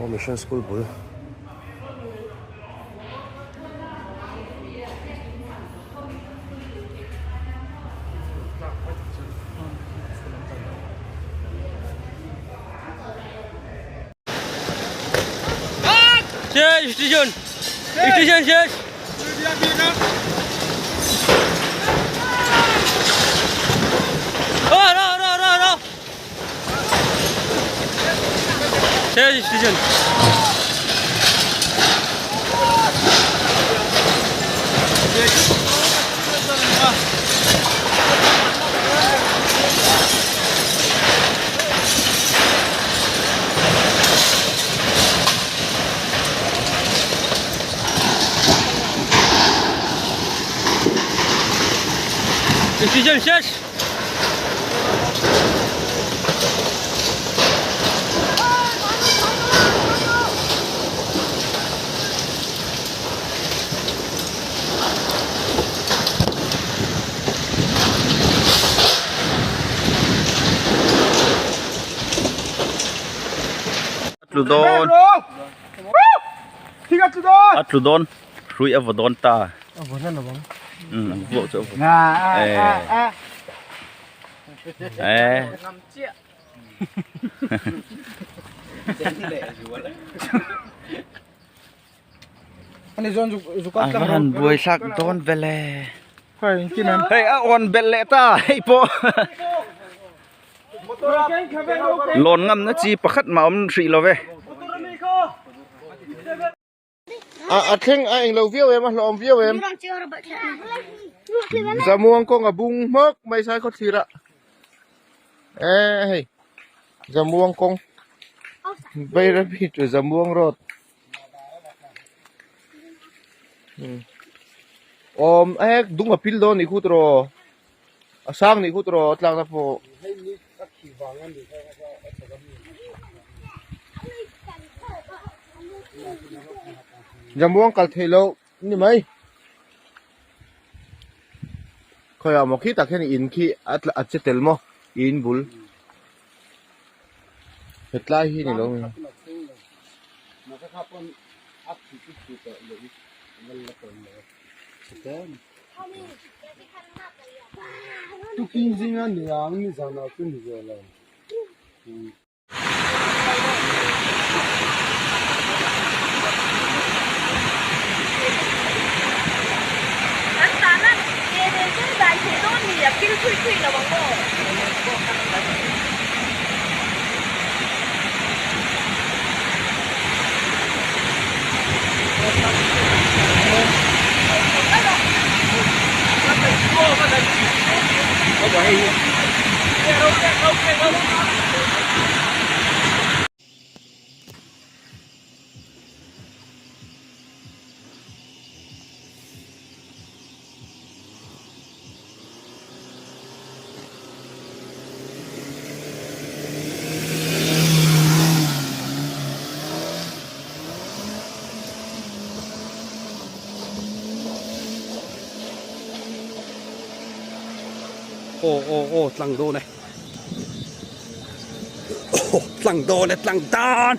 Aw mission school bul. শেষ station station শেষ শেষ স্টেশন স্টেশন শেষ A tlu dawn a tlu dawn hrui a vaw dawn ta a vaw na lovang um a vaw chu a vaw e e a va han buai thlak dawn vele hei a awn belh leh ta hei pawh. Lawn ngamna chi pakhat mah awm hrih lo ve. A thleng a englo viau em a hlawm viau em Zamuang kawng a bung hmawk mai sai khaw thlir ah e hei Zamuang kawng Bairabi to Zamuang road awm e dung a pil dawn a nih khu tawh. A sang nih khu tawh a tlakna pawh. Zamuang kal theih loh ni mai. Khawiah maw khi tak hian in khi a tla a che tel maw in bul hetlai hi ni lo mi. Tukin zinga niang ni zanah chu ni ve lo. Aw aw aw tlang dawn e aw tlang dawn e tlang dawn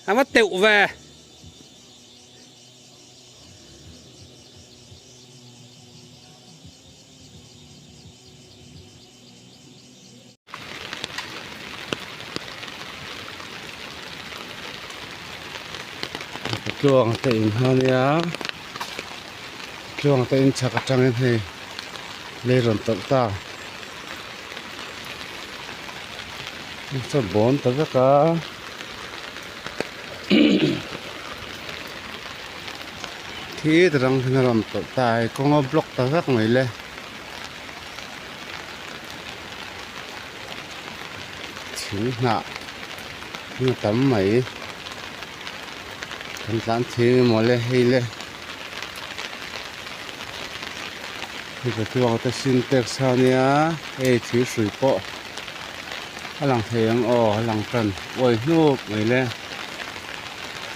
a va teuh ve. Tluang te in ha nia tluang te in chhak atangin hei lei rawn tawlh ta saw bawn ta vek a. Khi ta rang hian a rawn tawlh ta a hei kawng a block ta vek mai le. Thing hnah a tam mai. Kan tlan thing emaw le hei le. Hei pachuang te sintex a nia hei thir hrui pawh a lang thei ang aw a lang tan uai hnup mai le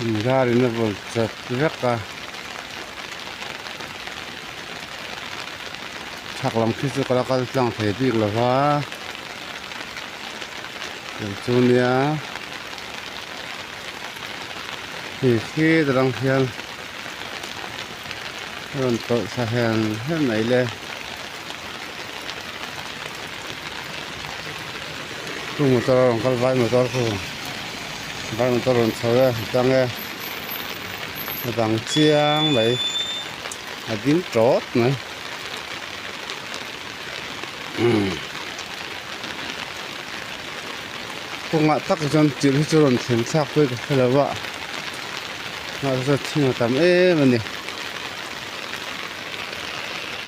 inzar in a vawl chat vek a chhak lam khi chu ka la kal tlang thei bik lo va tiang chu nia hei khi ta dang hian. A rawn tawlh thla hen hen mai le. Khu motor a rawn kal vai motor khu vai motor rawn chho e a tang e a dang chiang mai a ding tawt mai umm kawngah tak chuan thil hi chu rawn thlen thlak pawh hi ka hre lo a. Mahse thing a tam em a ni.